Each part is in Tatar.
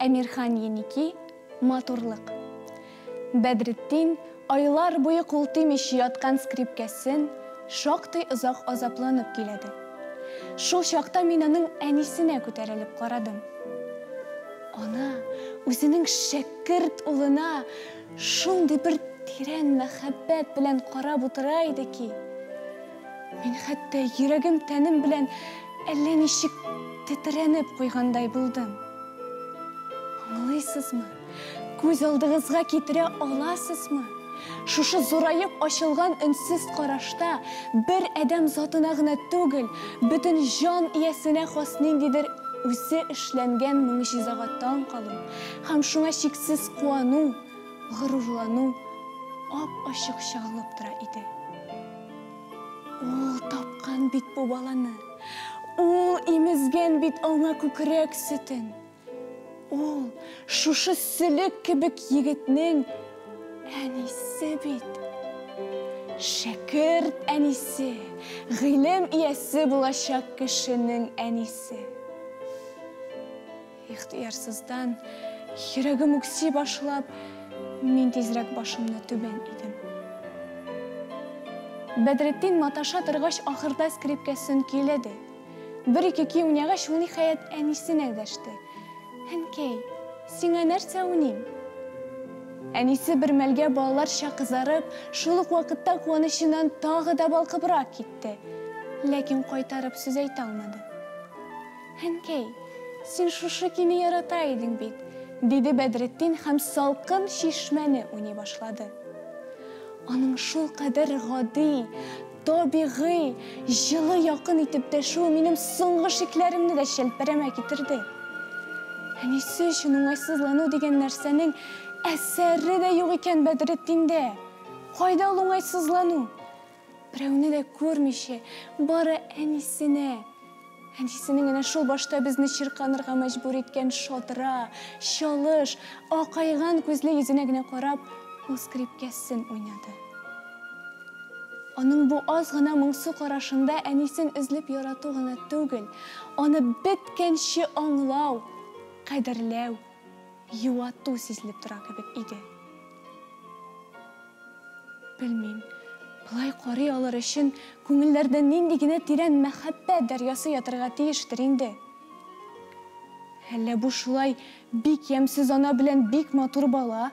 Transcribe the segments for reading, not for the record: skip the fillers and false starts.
Әмирхан Еники, Матурлык. Бәдретдин айлар буе кул тимичә яткан скрипкәсен шактый озак азапланып көйләде. Шул чакта мин аның әнисенә күтәрелеп карадым. Ана үзенең шәкерт улына шундый бер тирән мәхәббәт белән карап утыра иде ки, мин хәтта йөрәгем тәнем белән әллә ничек тетрәнеп куйгандай булдым. Аңлыйсызмы? Күз алдыгызга китерә аласызмы? Шушы зураеп ачылган өнсез карашта бер адәм затына гына түгел, бөтен җан иясенә хас ниндидер үзе эшләнгән могҗизага таң калу һәм шуңа чиксез куану, горурлану ап-ачык чагылып тора иде. Ул тапкан бит бу баланы. Ул имезгән бит аңа күкрәк сөтен. Ул шушы сөлек кебек егетнең әнисе бит. Шәкерт әнисе, гыйлем иясе булачак кешенең әнисе. Ихтыярсыздан йөрәгем үкси башлап, мин тизрәк башымны түбән идем. Бәдретдин маташа торгач, ахырда скрипкәсен көйләде. Бер-ике көй уйнагач, ул ниһаять әнисенә дәште. Әнкәй, сиңа нәрсә уйныйм? Әнисе бер мәлгә балаларча кызарып, шул ук вакытта куанычыннан тагы да балкыбрак китте. Ләкин кайтарып сүз әйтә алмады. Әнкәй, син шушы көйне ярата идең бит, диде Бәдретдин һәм Салкын чишмәне уйный башлады. Аның шулкадәр гади, табигый, җылы якын итеп дәшүе минем соңгы шикләремне дә чәлпәрәмә китерде. Әнисе өчен уңайсызлану дигән нәрсәнең әсәре дә юк икән Бәдретдиндә. Кайда ул уңайсызлану? Берәүне дә күрмичә, бары әнисенә, әнисенең әнә шул башта безне чирканырга мәҗбүр иткән шадра, чалыш, акайган күзле йөзенә генә карап, ул скрипкәсен уйнады. Аның бу аз гына моңсу карашында әнисен өзелеп ярату гына түгел, аны беткәнче аңлау, кадерләү, юату сизелеп тора кебек иде. Белмим, болай карый алыр өчен күңелләрдә нинди генә тирән мәхәббәт дәрьясы ятырга тиештер инде. Әллә бу шулай бик ямьсез ана белән бик матур бала,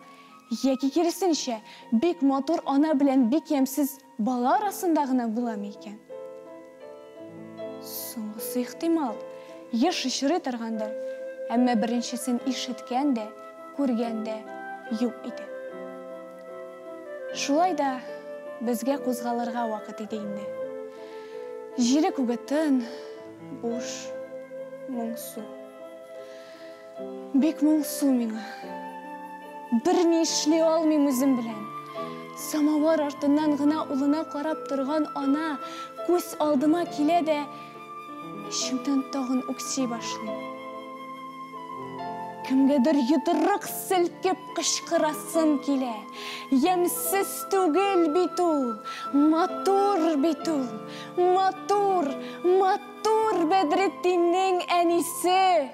яки киресенчә, бик матур ана белән бик ямьсез бала арасында гына буламы икән? Соңгысы ихтимал, еш очрый торгандыр, әмма беренчесен ишеткән дә, күргән дә юк иде. Шулай да безгә кузгалырга вакыт иде инде. Җире күге тын, буш, моңсу. Бик моңсу миңа. Берни эшли алмыйм үзем белән. Самавар артыннан гына улына карап торган ана күз алдыма килә дә, эчемнән тагын үкси башлыйм. Кемгәдер йодрык селкеп кычкырасым килә. Ямьсез түгел бит ул, матур бит ул, матур, матур Бәдретдиннең әнисе.